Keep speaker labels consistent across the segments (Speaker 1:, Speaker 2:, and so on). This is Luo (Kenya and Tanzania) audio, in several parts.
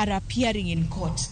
Speaker 1: are appearing in court.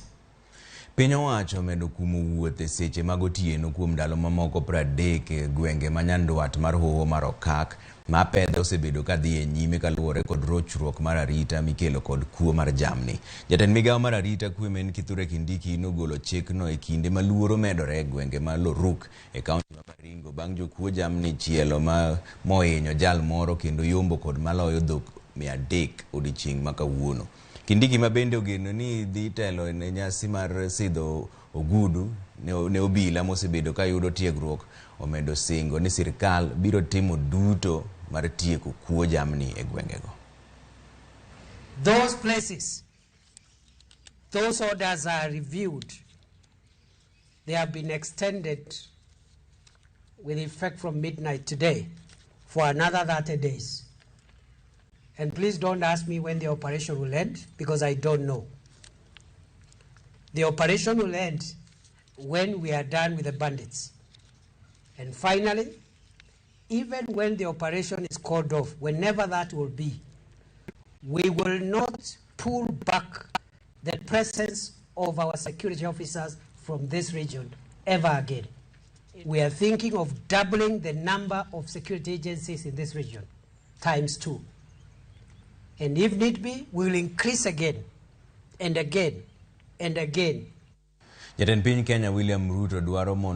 Speaker 2: Piny owacho omedo kumo wuoth e seche mag otieno kuom ndalo mamoko 30 e gwenge ma nyandwat mar hoho mar Okak ma pedhe osebedo ka dhi e nyime kaluwore kod rochruok mar arita mikelo kod kuo mar jamni. Jatend migawo mar arita kwe ma en Kithure Kindiki nogolo chikno e kinde ma luoro medore e gwenge ma Loruk e kaunti ma Baringo bang' jokuo jamni chielo ma mohinyo jal moro kendo yombo kod maloyo dhok 300 odiochieng' ma kawuono. Kindiki ma bende ogeno ni dhi telo ne nyasi mar sidho ogudu ne obila mosebedo ka yudo tiegruok omedo singo ni sirkal biro timo duto mar tieko kuo jamni e gwengego.
Speaker 3: Those places, those orders are reviewed. They have been extended with effect from midnight today for another 30 days. And please don't ask me when the operation will end, because I don't know. The operation will end when we are done with the bandits. And finally, even when the operation is called off, whenever that will be, we will not pull back the presence of our security officers from this region ever again. We are thinking of doubling the number of security agencies in this region, times 2. And if need be, we will increase again and again and again.
Speaker 2: Jatend piny Kenya William Ruto dwaro mondo